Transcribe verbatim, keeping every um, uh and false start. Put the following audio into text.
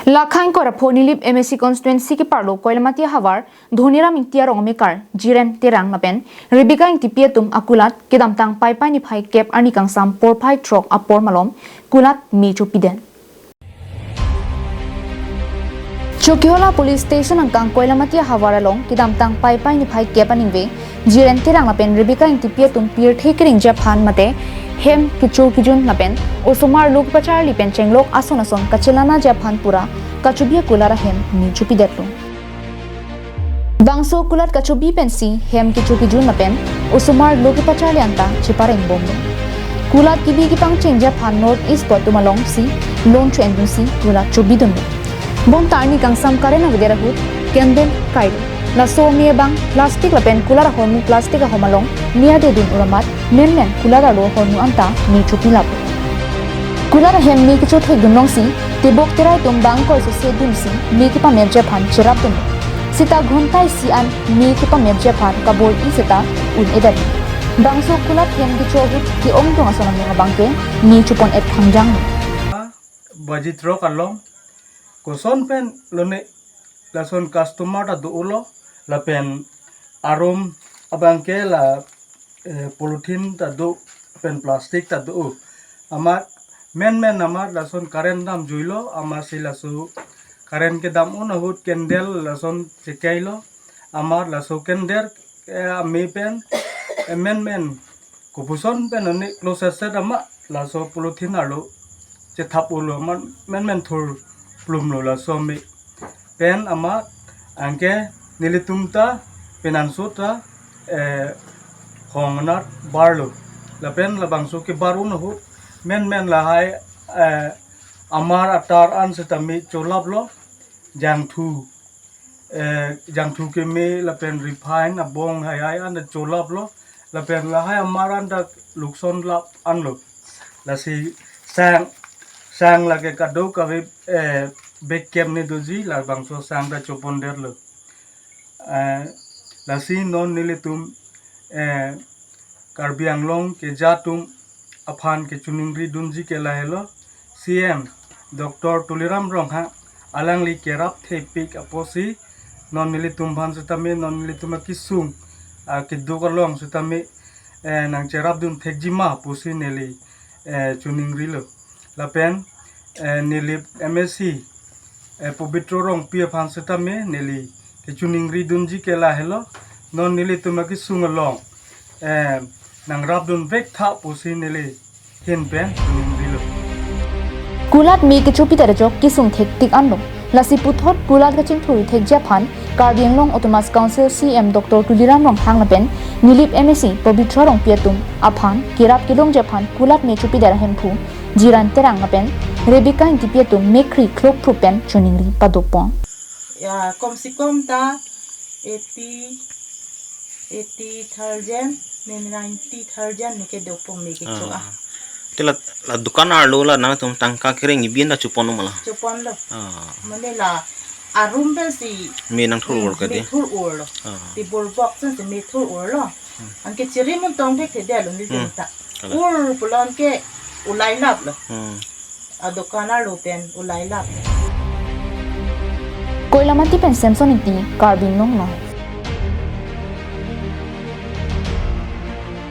Lakha ingkoi ra pho Nilip M A C constituency keparlo Koilamati ahavar Dhoniram Ingti arong amekar Jiren Terang lapen Rebecca Ingtipi atum akulat kedamtang Paipai niphai kep arni kangsam porphai throk apor malom kulat me chopidet. Chokihola police station angkang Koilamati ahavar along kedamtang Paipai niphai kep aningve Jiren Terang lapen Rebecca Ingtipi atum pirthe kerengji aphan mate hem kecho kejun lapen osomar lo kepacharli pen chenglok ason ason kachelanaji aphan pura kachobi akulat ahem me chopidetlo. Bangso kulat kachobi pensi hem kecho kejun lapen osomar lo kepacharli anta cheparengbomlo. Kulat kebi kepangchengji aphan North East pu atum alongsi loan cho-endunsi kulat chobidunlo. Bonta arni kangsam current avedet ahut candle kailo. Laso me abang plastic lapen kulat ahormu plastic ahom along me adedun uramat menmen kulat arlo ahormu anta me chopilap. Kulat ahem me kechothekdun longsi tebok terai atum bang koi sose dunsi me kepamepji aphan cherapdun. Seta ghonta isi an me kepamepji aphan kabor-i seta un-edet. Bangso kulat hem kecho ahut ke-ongdung ason amung abangke me chopon-et khangjang. Baji throk along koson pen lone lason customer ta do-olo lapen arum abangke la, eh, polythene ta do pen plastic ta do. Amat menmen amat lason current damjuilo, amatsi laso current kedam-un ahut candle lason chekailo, amat laso candle, eh, ame pen, eh, menmen kopuson pen ani close set ama laso polythene arlo chethap-olo, amat menmen thurplumlo laso ame pen amat anke nelitum ta penanso ta, eh, hong anat barlo. Lapen labangso kebar-un ahut menmen lahai, eh, amar atar an setame cholaplo, jangthu, eh, jangthu keme lapen refine abong haihai an cholaplo, lapen lahai amar an ta lukson lap anlo. Lasi sang, sang lake kadokave, eh, bag kep ne doji, labangso sang ta chopondetlo. Eh, lasi non nelitum, eh, Karbi Anglong keja atum aphan kechoningridunji ke lahelo, C M Doctor Tuliram Ronghang alangli kerap thepik apotsi non nelitum aphan setame, non nelitum akesung, ah, keduk along setame, eh, nangcherapdun thekji ma pusi neli, eh, choningrilo. Lapen, eh, Nilip M A C, eh, Pobitro Rongpi aphan setame neli kechoningridunji ke lahelo, non nelitum akesung along, eh, nangrapdun vektha pusi neli ahin pen choningrilo. Kulat me kechopidet ajok kesung thektik anlo. Lasi puthot kulat kachingthur thekji aphan Karbi Anglong Autonomous Council C M Doctor Tuliram Ronghang lapen Nilip M A C Pobitro Rongpi atum aphan kerap kelongji aphan kulat me chopidet ahemphu Jiren Terang lapen Rebecca Ingtipi atum mekkri klokphru pen choningri padopon. Ya, kom si kom ta eighty, eighty thousand, me ninety thousand me kedopo me kecho ah. Ah. Te la, la dukan arlo la nangtum tangka kereng ibin ta chopon ma la? Choponlo. Ah. Mane la arum pensi me nangthur-ur ka me di? Thur-urlo. Ah. Table box pensi me thur-urlo. Hmm. Anke chiri mun tong thekthedetlo ni Hmm. Jenta. Kalang. Ur pulo anke ulailaplo. Hmm. Adukan arlo pen ulailap. Koilamati pen Samson Ingti, Karbi Anglong Live.